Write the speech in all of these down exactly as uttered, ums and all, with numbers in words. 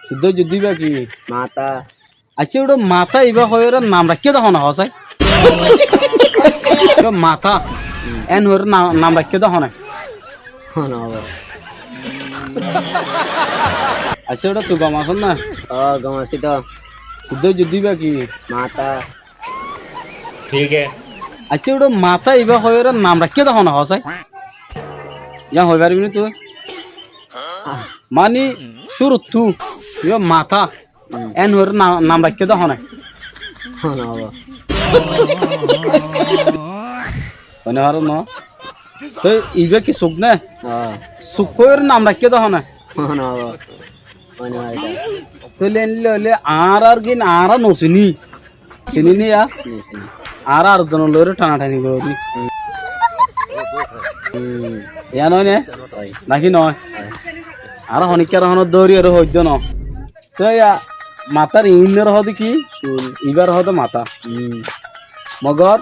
Siddá óijje de íba ki? Matá. Accá, uçá matá ibá hoiyóre nam raikkó de hone hoó sai? Uçá matá. Hmm. Eén hoiyóre na-, nam raikkó de hone? Hone hoó? Accá, uçá tui gom asós né? Ó, gom así to. Siddá óijje de íba ki? Matá. Thík asé. Accá, uçá matá ibá hoiyóre nam raikkó de hone hoó sai? Yián hoi faribí né tui? Mani cúruttú ibá matá. Hmm. Eén hoiyóre na-, nam raikkó de hone? Hone hoó? Hone hoó no? Toi ibá ki suk né? Ó. Suk hoiyóre nam raikkó de hone? Hone hoó? Hone hoó? Tóile eénle óile añárár gín añára no siní. Siní né ya? Hm, siní. Añára ar zon loiré thana-thani gorí. Hm. Hm. Yián óine? Ói. Náki noó? Ói. Añára honíkkar honó dóri aró hoiddó noó. Toi ya, matár iín ore hoó de ki? Cúl. Ibáre hoó de matá. Hm. Mogor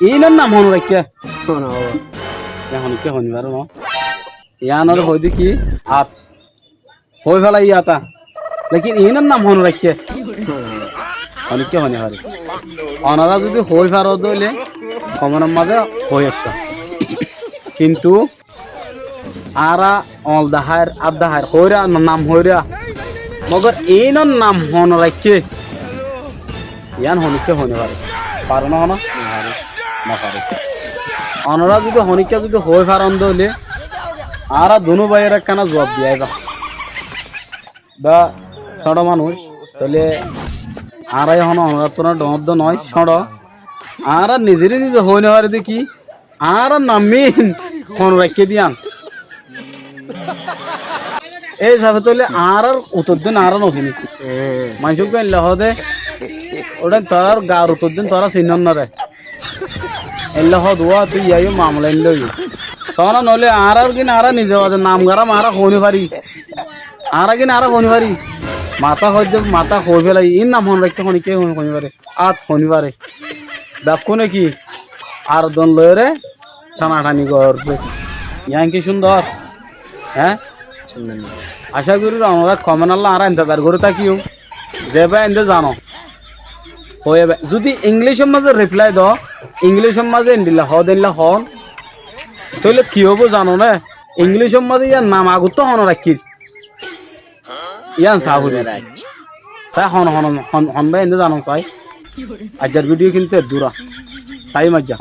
iínor nam hone raikké? Hone hoó? Yián honíkka honi faré noó. Yián ore hoó de ki? Át. Hoói félaiye ata. Lekin iínor nam hone raikké? Honíkka honi faré. Onorá zudi hoói faro de óile komentor mazé hoói aiccó. Kintu añára oñl daháir, át daháir, hoóira, nam hoóira. Mogor iínor nam hone raikké? Yián honíkka honi faré. Faré né hono? Nofaré. Onorá zudi honíkka zudi hoói faron de óile, añára dunú báiyor ekkána zuab di aibá. Ba cóñço manúic, tóile añára ehón onoráttu dhoóñr de noói, cóñço. Añára nizeré nize hoói nofarí de ki, añárar nam iín hone raikké de yián. Éi hísafe tóile añárár utoddín añára nosiní. Maincé uggúa eilla hoó de, uçá torár gaar utoddín torá sinón noré. Eilla hoó de, uá, tui yá yó mamela eilla óiye. Soóna noóile añárár gín añára nize baade nam garam añára hoói nofarí. Añára gín añára hoói nofarí. Matá hoói de, matá hoói félaiye. Iín nam hone raikké honíkka honi faré. Át honi faré. Bekkúne ki ar zon loiré thana-thani goré. Yián ki cúndor? Hé? Cúndor noó. Acá gorí onorá komentolla añára intezar gorí tákiyum. Ze báiye eénde zano, hoói félaiba. Zudi Inglicor mazé riflai do, Inglicor mazé endilla hoó de endilla hoón, tóile ki óibo zano né? Inglicor mazé yían nam agottú hone raikkíl. Yián saá foribó. Right. Saá hon, hon, hon, hon báiye eénde zanon sai. Aijjar video kintu eddúra. Sai maijja.